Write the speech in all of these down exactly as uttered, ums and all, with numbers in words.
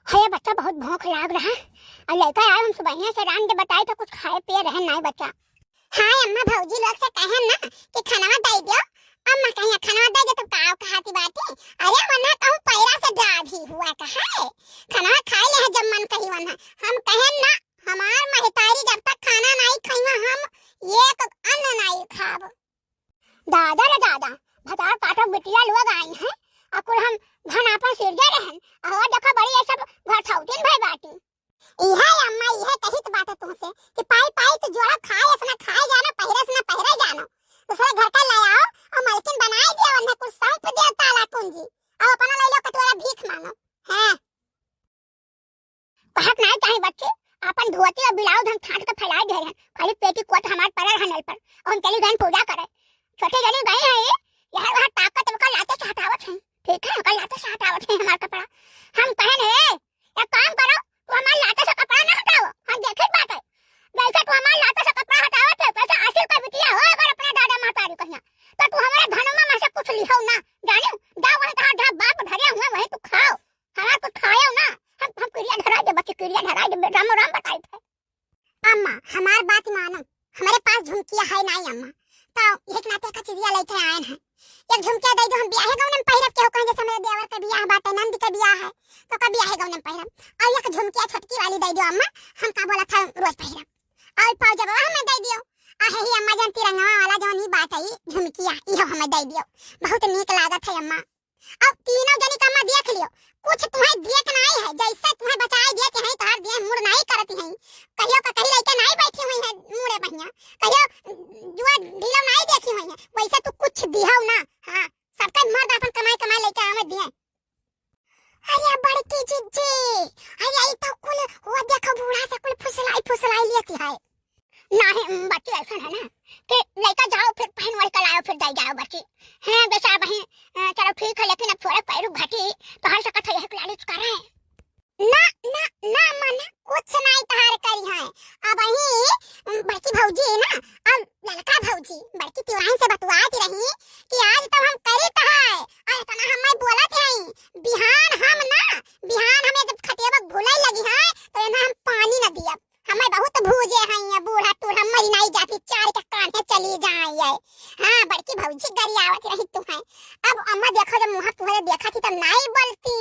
हे बच्चा, बहुत भूख लाग रहा। और लड़का यार, हम सुबह से रांध के बताए थे, कुछ खाए पिए रहे नहीं बच्चा। हाँ अम्मा, भौजी लोग से कहन ना कि खानवा दे दियो। अम्मा कहिया खानवा दे दे तो का कहती बाटी? अरे वरना कहूँ पैरा से गाढ़ी हुआ का है, खानवा खाए ले है जब मन कही वरना। हम कहन ना, हमार महतारी जब तक खाना नहीं खाई हम एक अन्न नहीं खाब। दादा रे दादा, भतार काटो बिटिया लोग आई हैं, आ कुल हम धन आपन सिरजे रहन, आ हो देखो बड़ी ये सब घरछौतिन भई बाटी। इहे अम्मा, इहे कहित बाटे तुमसे कि पाई पाई तू जोड़ा खाए, असना खाए जानो, पहिरे असना पहिरे जानो। दूसरे घर का ले आओ और मलकिन बनाए दियो, उन्हें कुछ सौंप दियो ताला कुंजी, और अपना ले लो कटोरा भीख मांगो। हैं? कहत नाई चाही बच्चे, आपन धोती और ब्लाउज हम छांट के फैलाए दे रहन, खाली पेटीकोट हमार पड़ल है नल पर, और हम चली गई पूजा करे। छोटे जनी गई है ये, यहाँ वहाँ ताकत ओकर लाते से हटावत है, ठीक है, ओकर लाते से हटावत है हमार कपड़ा। हम कहन हे, एक काम करो, तू हमार लाते से कपड़ा ना हटाओ, हम देखित बाटे। जैसे तू हमार लाते से कपड़ा हटावत है, वैसे आसिर का बिटिया हो अगर अपना दादा महतारी कहिया, तो तू हमारे धनमा में से कुछ लिहो ना, जाने, जा वहीं तहार जहाँ बाप धरे हुए वहीं तू खाओ, हमार कुछ खायो ना। हम, हम किरिया धराई दे बच्चे, किरिया धराई दे, रामो राम बताई थे। अम्मा, हमार बात मानो, हमरे पास झुमकिया है नाई अम्मा, तो एक नाते का चीजिया लेके आयन है। एक झुमकिया दे दो, हम बियाहे गौने में पहिरब, केहू कहें जैसे मेरे देवर का बियाह बाटे, नंद का बियाह है, तो का बियाहे गौने में पहिरब। और एक झुमकिया छोटकी वाली दे दो अम्मा, हम का बोला था रोज पहिरब। और पाव जब हमें दे दियो, आ है ही अम्मा जान तिरंगा वाला जौन ई बात है, ई झुमकिया, इहो हमें दे दियो। बहुत नीक लागत है अम्मा। अब तीनों जनी का अम्मा देख लियो, कुछ तुम्हें दिए के नाई है, जैसे तुम्हें बचाए दिए के हैं, तोहार दिए मुड़ नाई करती हैं। कहियो का कहीं लइके नाई बैठी हुई है मुड़े बहिया, कहियो जुआ ढीलो नाई देखी हुई है, वैसे तू कुछ दिहो ना। हाँ, सबका मर्द अपन कमाई कमाई लइके आवे दिए। अरे बड़की जिज्जी, अरे ई तो कुल वो देखो बूढ़ा से कुल फुसलाई फुसलाई लेती है। नाही, उम, बच्ची ऐसन है ना कि लइका जाओ फिर पहन वही कल आओ फिर दे जाओ बच्ची। हैं बेचारा बहिन, अ, चलो ठीक है, लेकिन अब थोड़ा पैरू घटी तो हर सकत है यही लालच कर रहे हैं। ना, ना, ना अम्मा, ना, कुछ नहीं तहार करी है। अब ही बड़की भौजी ना, अब ललका भौजी बड़की तिवाइन से बतुआत रही कि आज तो हम करी तहार, और इतना हम बोलत हैं, बिहान हम ना, बिहान हमें जब खटियावा भूले लगी है तो इन्हें हम पानी न दियब। हमें बहुत भूजे हैं ये बूढ़ा टूढ़ा, मरी नाई जाती, चार के कान्हे चली जाए ये। हाँ, बड़की भौजी गरियावत रही तू है। अब अम्मा देखो, जब मुँह तुहरे देखा थी तब नाई बोलती,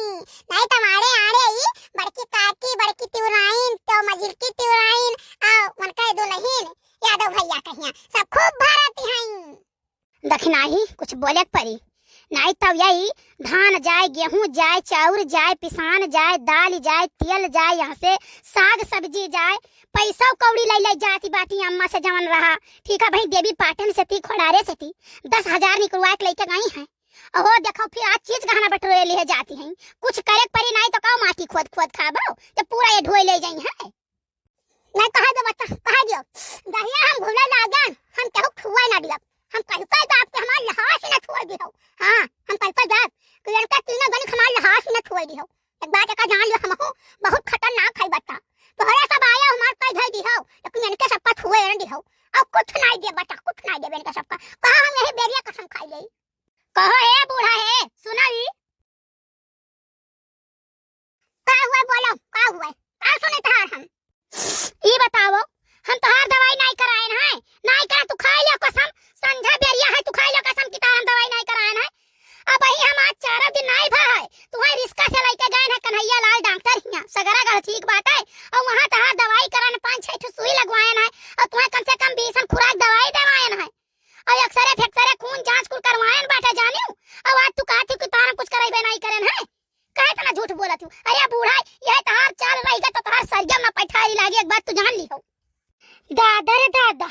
नाई तो मारे आड़े ही बड़की काकी, बड़की तिवराइन, तो मझिलकी तिवराइन, आ उनका दुलहिन यादव भैया कहिया सब खूब भरती हैं। दखिनाही कुछ बोले के परी, नाई तब यही धान जाए, गेहूं जाए, चाउर जाए, पिसान जाए, दाल जाए, तेल जाए, यहाँ से साग सब्जी जाए, पैसा कौड़ी ले ले जाती बाटी अम्मा से जवन रहा। ठीक है भाई, देवी पाटन से थी, खोड़ारे से थी, दस हजार निकलवा के लेके गई हैं। अहो देखो, फिर आज चीज गहना बटोरे लिए जाती हैं, कुछ करे के परी, नाई तो का माटी खोद खोद खाबो, जब पूरा ये ढोए ले जाई हैं। नहीं कहा दे बच्चा, कहा दियो। दहिया हम भूले लागन, हम केहू छुए ना दियब। हम कल कह जाब कि हमार लहास न छुए दिहो। हाँ, हम कल कह जाब कि इनका तीनों गनिक हमार लहास न छुए दिहो। एक बात एका जान लियो, हमहू बहुत खतरनाक है बच्चा। तोहरे सब आया हमार कह धई दिहो, लेकिन इनके सबका छुए न दिहो। और कुछ नहीं दे बच्चा, कुछ नहीं देबे इनके सबका। कहा हम यही बेरिया कसम खाई ले। कहो ए बूढ़ा है, सुना ई। का हुआ बोलो, का हुआ? का सुने तहार हम? ई बताओ, हम तोहार दवाई नाई करायन है, नाई करा तू खाए लियो कसम, संझा बेरिया है तू खाए लियो कसम कि तोहार हम दवाई नाई करायन है। अब ही हम आज चारों दिन नाई भा है, तुम्हें रिस्का से लेके गए हैं कन्हैया लाल डॉक्टर हियाँ, सगरा गढ़ ठीक बात है, और वहाँ तोहार दवाई करान पाँच छह ठो सुई लगवायन है, और तुम्हें कम से कम बीस खुराक दवाई देवायन है। और एक्सरे फेक्सरे खून जांच कुल करवायन बाटे जानियो। और आज तू कहत ही कि तोहरा कुछ करइबे नहीं करेन है। काहे इतना झूठ बोलत हूँ? अरे बूढ़ा, यह तोहार चाल रही गई तो तोहार सरिया में पैठारी लागी, एक बात तू जान ली हो। दादा रे दादा,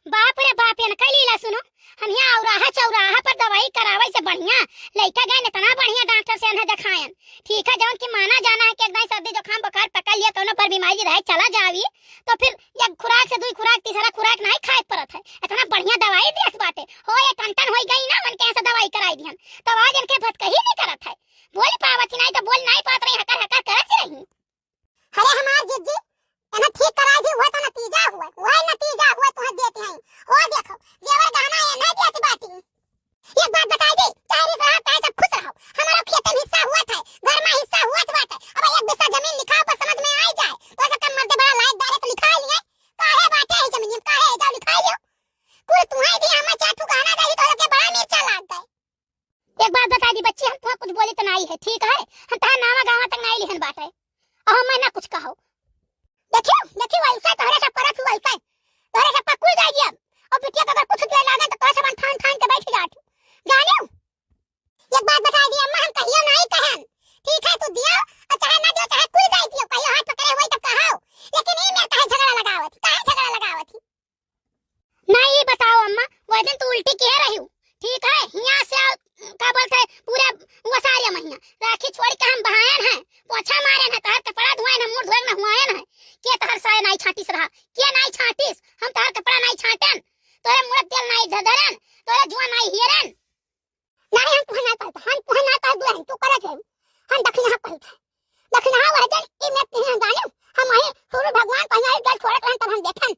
बाप रे बाप, इनका लीला सुनो। हम यहाँ औराहा चौराहा पर दवाई करावे से बढ़िया लइका गए इतना बढ़िया डॉक्टर से इन्हें दिखायन। ठीक है, जौन की माना जाना है कि एक दाई सर्दी जुकाम बुखार पकड़ लिया, कौनो पर बीमारी रहे चला जावी, तो फिर एक खुराक से दुई खुराक, तीसरा खुराक नहीं खाए पड़त है। इतना बढ़िया दवाई देत बाटे। हो, ये टन टन होई गई ना, उनके यहाँ से दवाई कराई दिहन। तब आज इनके भटकही नहीं करत है। बोल पावत ही नहीं तो बोल नहीं पावत रही, हकर हकर करत ही रही। अरे हमार जिज्जी, इन्हें ठीक कराई दी, वह तो नतीजा हुआ, वह नतीजा हुआ तुम्हें देते हैं। वो देखो, जेवर गहना ये नहीं देती बाटी। एक बात बताई दी, चाहे रिस रहा, चाहे सब खुश रहो। हमारा खेत में हिस्सा हुआ था, घर में हिस्सा हुआ था बाटे। अब एक बिस्सा जमीन बाटे। अहो, मैं ना कुछ कहो। देखियो, देखियो, वैसे तोहरे सब परत हुआ, वैसे तोहरे सब पकुल जाएगी अब। और बिटिया को अगर कुछ दे लागे तो तोहरे सब ठान ठान के बैठ जात। जानियो, एक बात बताई दी अम्मा, हम कहियो नहीं कहन। ठीक है, तू दियो और चाहे ना दियो, चाहे कुल जाए दियो, कहियो हाथ पकड़े हुए तब कहो। लेकिन ई मेरे काहे झगड़ा लगावत, काहे झगड़ा लगावत? नहीं, ई बताओ अम्मा, वह दिन तू उल्टी किए रही हूँ, ठीक है, हियाँ से आ, का बोलते हैं, पूरे वो सारे महीना राखी छोड़ के हम बहायन है, पोछा मारे है, तोहर कपड़ा धोए है, मुंह धोए न हुआयन है, के तोहर साय नहीं छाटिस रहा, के नहीं छाटिस, हम तोहर कपड़ा नहीं छाटन, तोरे मुड़त तेल नहीं धरन, तोरे जुआ नहीं हियरन। नहीं, हम तुहे ना कहत, हम तुहे ना कहत दुल्हन, तू करत है। हम दखिनहा कहत है। दखिनहा वह दिन ई मत नहीं हम जाने, हम वही सूरज भगवान कहीं आई जल छोड़त रहन तब हम देखन।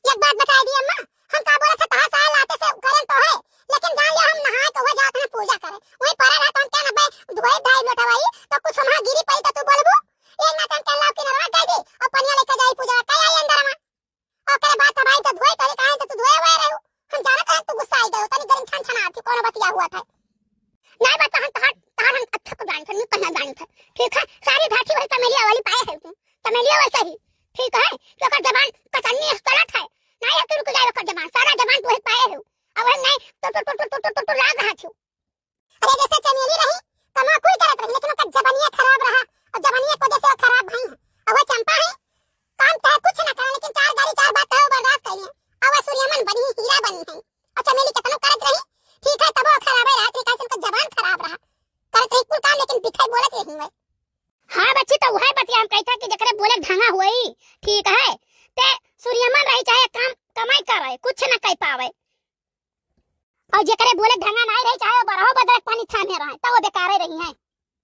एक बात बताई दी अम्मा, हम का बोलत है, तहा साल आते से करन तो है, लेकिन जान लिया हम नहाए के हुए जात हैं पूजा करे। वही पड़ल है तो हम क्या ना बे धोए धाई लोटवाई, तो कुछ हमारा गिरी पड़ी तो तू बोलबू, एक ना तन के लाओ किनरवा दे दी, और पनिया लेके जाई पूजा, कई आई अंदर में। ओकरे बाद तो भाई तो धोए पहले कहे तो तू धोए हुए रहो। हम जानत हन तू गुस्सा आई गयो, तनी गरम छन छन आती, कोनो बतिया हुआ था। नहीं बता हम तहार, तहार हम अच्छा को जानी था, नहीं पहला जानी था। ठीक है, सारी भाटी वही तमेलिया वाली पाए है तू। तमेलिया वैसे ही। ठीक है, कि ओकर जबान कतन्नी है, गलत है। नहीं है कि रुक जाए ओकर जबान, सारा जबान तू ही पाए है। अब हम नहीं तो, तो, तो लाग रहा छू। अरे जैसे चमेली रही, कमा कुल करत रही, लेकिन ओकर जबनिया खराब रहा, और जबनिया को जैसे वो खराब भई है। और वो चंपा है, काम चाहे कुछ ना करे, लेकिन चार गाली चार बात कहे, वो बर्दाश्त कर लिए। और वो सूर्यमन बनी, हीरा बनी है। और चमेली कितनो करत रही, ठीक है, तबो खराब है, रात में कैसे उनका जबान खराब रहा, करत रही कुल काम, लेकिन बिठाई बोलत रही हुए। हाँ बच्ची, तो वह बतिया हम कहता कि जकरे बोले ढंगा हुई, ठीक है, ते सूर्यमन रही चाहे काम कमाई करे, कुछ ना कह पावे। और जेकरे बोले ढंगा नाई रही, चाहे वो बरहो बदरक पानी थामे रहे, तब वो बेकारे रही हैं।